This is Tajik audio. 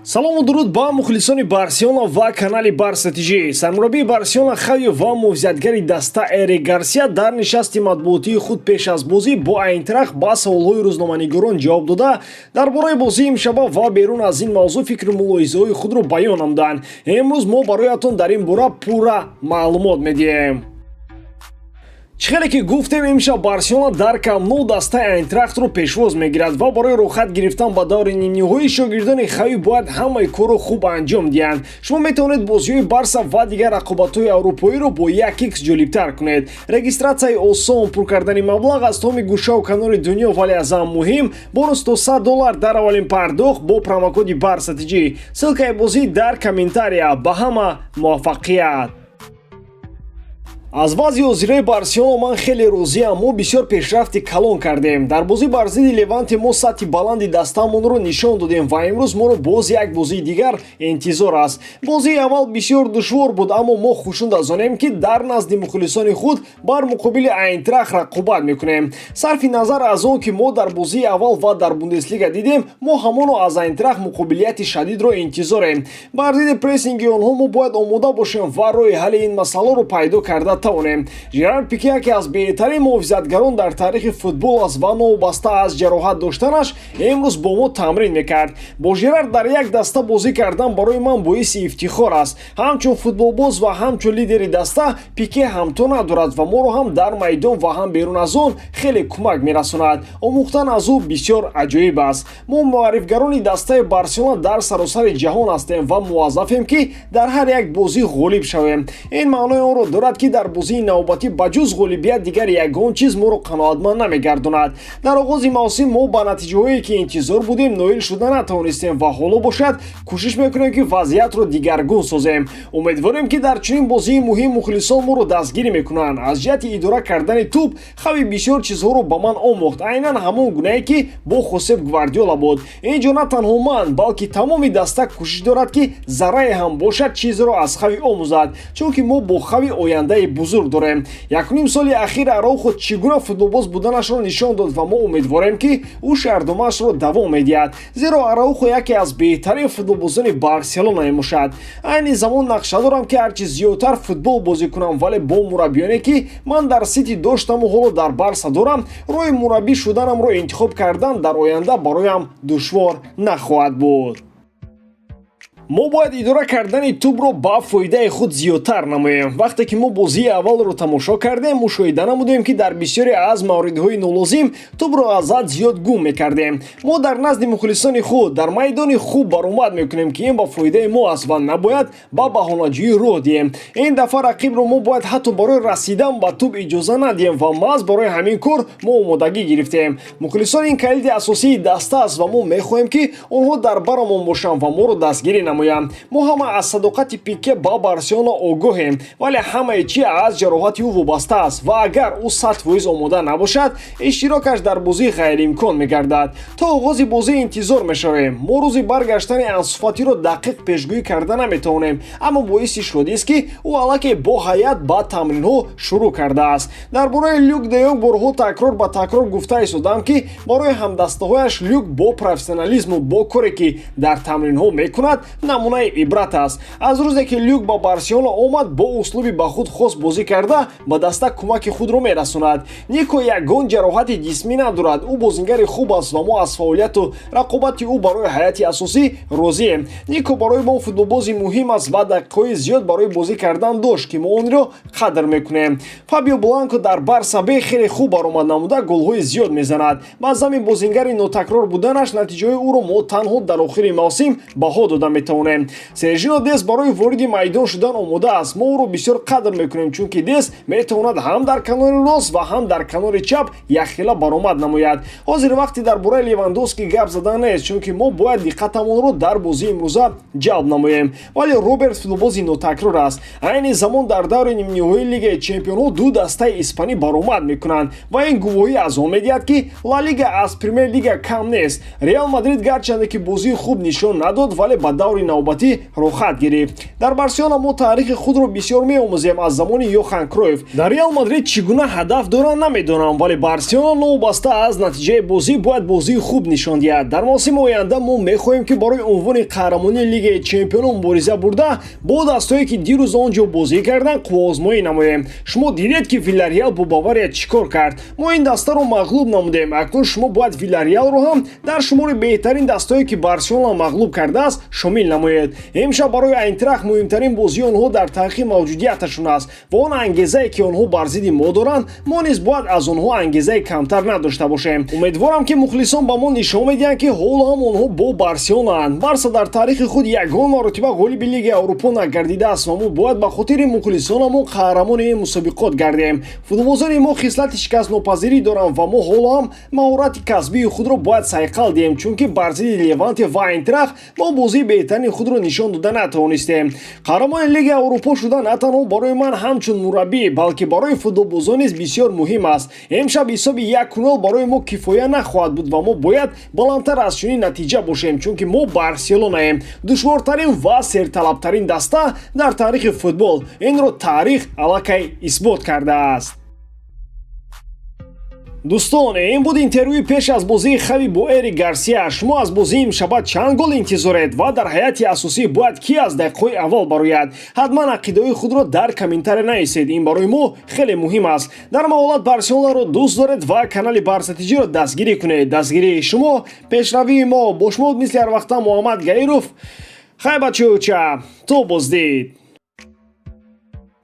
Салому дуруд ба мухлисони Барселона ва канали Барса ТЖ. Сармураббии Барселона Хави ва муҳофизатгари даста Эрик Гарсия дар нишасти матбуотии худ пеш аз бозӣ бо Айнтрахт ба саволҳои рӯзноманигорон ҷавоб дода, дар бораи бозии имшаба ва берун аз ин мавзӯъ фикру мулоҳизаҳои худро баён намуданд. Имрӯз мо бароятон дар ин бора пурра маълумот медиҳем. Чӣ хеле ки гуфтем, имшаб Барселона дар Камп Ну дастаи Айнтрахтро пешвоз мегирад ва барои роҳхат гирифтан ба даври нимниҳоӣ шогирдони Хави бояд ҳамаи корро хуб анҷом диҳанд. Шумо метавонед бозиҳои Барса ва дигар рақобатҳои аврупоиро бо 1x ҷолибтар кунед. Регистратсияи осон, пур кардани маблағ аз тамоми гӯшаву канори дунё, вале аз ҳам муҳим, бонус то 100 доллар дар аввалин пардохт бо промокоди Барса ТЖ. Ссылкаи бозӣ дар комментария. Ба ҳама муваффақият! Аз вазъи ҳозираи Барселона ман хеле розиам. Мо бисёр пешрафти калон кардем. Дар бозӣ бар зидди Леванте мо сатҳи баланди дастаамонро нишон додем ва имрӯз моро боз як бозии дигар интизор аст. Бозии аввал бисёр душвор буд, аммо мо хушнуд аз онем, ки дар назди мухлисони худ бар муқобили Айнтрахт рақобат мекунем. Сарфи назар аз он ки мо дар бозии аввал ва дар Бундеслига дидем, мо ҳамоно аз Айнтрахт муқобилияти шадидро интизорем. Бар зидди прессинги онҳо мо бояд омода бошем ва роҳи ҳалли ин масъаларо пайдо карда тавонем. Жерар Пике яке аз беҳтарин муҳофизатгарон дар таърихи футбол аст ва новобаста аз ҷароҳат доштанаш имрӯз бо мо тамрин мекард. Бо Жерар дар як даста бозӣ кардан барои ман боиси ифтихор аст. Ҳамчун футболбоз ва ҳамчун лидери даста Пике ҳамто надорад ва моро ҳам дар майдон ва ҳам берун аз он хеле кӯмак мерасонад. Омӯхтан аз ӯ бисёр аҷоиб аст. Мо муаррифгарони дастаи Барселона дар саросари ҷаҳон ҳастем ва муваззафем, ки дар ҳар як бозӣ ғолиб шавем. Ин маънои онро дорад, ки дар бозии навбатӣ ба ҷуз ғолибият дигар ягон чиз моро қаноатманд намегардонад. Дар оғози мавсим мо ба натиҷаҳое, ки интизор будем, ноил шуда натавонистем ва ҳоло бошад, кӯшиш мекунем, ки вазъиятро дигаргун созем. Умедворем, ки дар чунин бозии муҳим мухлисон моро дастгирӣ мекунанд. Аз ҷиҳати идора кардани тӯб Хави бисёр чизҳоро ба ман омӯхт, айнан ҳамон гунае, ки бо Хосеп Гвардиола буд. Ин ҷо на танҳо ман, балки тамоми даста кӯшиш дорад, ки заррае ҳам бошад, чизеро аз Хави омӯзад, чунки мо бо Хави ояндаи бузург дорем. 1,5 соли ахир Араухо чӣ гуна футболбоз буданашро нишон дод ва мо умедворем, ки ӯ шартномаашро давом медиҳад, зеро Араухо яке аз беҳтарин футболбозони Барселона мебошад. Айни замон нақша дорам, ки ҳарчи зиёдтар футбол бозӣ кунам, вале бо мураббиёне, ки ман дар Сити доштаму ҳоло дар Барса дорам, роҳи мураббӣ шуданамро интихоб кардан дар оянда бароям душвор нахоҳад буд. Мо бояд идора кардани тӯбро ба фоидаи худ зиёдтар намоем. Вақте ки мо бозии аввалро тамошо кардем, мушоҳида намудем, ки дар бисёре аз мавридҳои нолозим тӯбро аз ҳад зиёд гум мекардем. Мо дар назди мухлисони худ дар майдони хуб баромад мекунем, ки ин ба фоидаи мо аст ва набояд ба баҳонаҷӯӣ роҳ диҳем. Ин дафъа рақибро мо бояд ҳатто барои расидан ба тӯб иҷоза надиҳем ва маҳз барои ҳамин кор мо омодагӣ гирифтем. Мухлисон ин калиди асосии даста аст ва мо мехоҳем, ки онҳо дар барамон бошанд ва моро дастгирӣ намоянд. Мо ҳама аз садоқати Пике ба Барселона огоҳем, вале ҳамаи чи аз ҷароҳати ӯ вобаста аст ва агар ӯ 100% омода набошад, иштирокаш дар бозӣ ғайриимкон мегардад. То оғози бозӣ интизор мешавем. Мо рӯзи баргаштани Ансу Фатиро дақиқ пешгӯӣ карда наметавонем, аммо боиси шодист, ки ӯ аллакай бо ҳайат ба тамринҳо шурӯъ кардааст. Дар бораи Люк де Йонг борҳо такрор ба такрор гуфта истодам, ки барои ҳамдастаҳояш Люк бо профессионализму бо коре, ки дар тамринҳо мекунад, намунаи ибрат аст. Аз рӯзе ки Люк ба Барселона омад, бо услуби ба худ хос бозӣ карда, ба даста кӯмаки худро мерасонад. Нико ягон ҷароҳати ҷисмӣ надорад. Ӯ бозингари хуб аст ва мо аз фаъолияту рақобати ӯ барои ҳайати асосӣ розием. Нико барои мо футболбози муҳим аст ва дақиқаҳои зиёд барои бозӣ кардан дошт, ки мо онро қадр мекунем. Фабио Бланко дар Барса Б хеле хуб баромад намуда, голҳои зиёд мезанад. Ба зами бозингари нотакрор буданаш, натиҷаҳои ӯро мо танҳо дар охири мавсим баҳо дода метавонем. Сержино Дест барои вориди майдон шудан омода аст. Мо ӯро бисёр қадр мекунем, чунки Дест метавонад ҳам дар канори рост ва ҳам дар канори чап якхела баромад намояд. Ҳозир вақте дар бораи Левандовски гап задан нест, чунки мо бояд диққатамонро дар бозии имрӯза ҷалб намоем, вале Роберт футболбози нотакрор аст. Айни замон дар даври нимниҳоии Лигаи чемпионҳо ду дастаи испанӣ баромад мекунанд ва ин гувоҳӣ аз он медиҳад, ки Ла Лига аз Премер Лига кам нест. Реал Мадрид гарчанде ки бозии хуб нишон надод, вале ба даври навбатӣ роҳат гирифт. Дар Барселона мо таърихи худро бисёр меомӯзем аз замони Йохан Кройф. Дар Реал Мадрид чӣ гуна ҳадаф доранд, намедонам, вале Барселона новобаста аз натиҷаи бозӣ бояд бозии хуб нишон диҳад. Дар мавсими оянда мо мехоҳем, ки барои унвони қаҳрамонии Лигаи Чемпионон мубориза бурда, бо дастое, ки дирӯз он ҷо бозӣ карданд, қувваозмоӣ намоем. Шумо дидед, ки Вилареал бо Бавария чӣ кор кард. Мо ин дастаро мағлуб намудем. Акнун шумо бояд Вилареалро ҳам дар шумори беҳтарин дастое, ки Барселона мағлуб кардааст, шомил намоед. Имшаб барои Айнтрахт муҳимтарин бозии онҳо дар таърихи мавҷудияташон аст ва он ангезае, ки онҳо бар зидди мо доранд, мо низ бояд аз онҳо ангезаи камтар надошта бошем. Умедворам, ки мухлисон ба мо нишон медиҳанд, ки ҳоло ҳам онҳо бо Барселонаанд. Барса дар таърихи худ ягон маротиба ғолиби Лигаи Аврупо нагардидааст ва мо бояд ба хотири мухлисонамон қаҳрамони ин мусобиқот гардем. Футболбозони мо хислати шикастнопазирӣ доранд ва мо ҳоло ҳам маҳорати касбии худро бояд сайқал диҳем, чунки бар зидди Леванте ва Айнтрахт мо бозии беҳтарини худро нишон дода натавонистем. Қаҳрамони Лигаи Аврупо шуда на танҳо барои ман ҳамчун мураббӣ, балки барои футболбозон низ бисёр муҳим аст. Имшаб ҳисоби 1-0 барои мо кифоя нахоҳад буд ва мо бояд баландтар аз чунин натиҷа бошем, чунки мо Барселонаем, душвортарин ва серталабтарин даста дар таърихи футбол. Инро таърих аллакай исбот кардааст. Дӯстон, ин буд интервюи пеш аз бозии Хави бо Эрик Гарсия. Шумо аз бозии имшаба чанд гол интизоред ва дар ҳайати асосӣ бояд кӣ аз дақиқаҳои аввал барояд? Ҳатман ақидаҳои худро дар комментария нависед, ин барои мо хеле муҳим аст. Дар маҳолат Барселонаро дӯст доред ва канали Барса ТЖро дастгирӣ кунед. Дастгирии шумо — пешравии мо. Бо шумо мисли ҳар вақта Муҳаммад Гаиров. Хай, бачаюча, то боздид.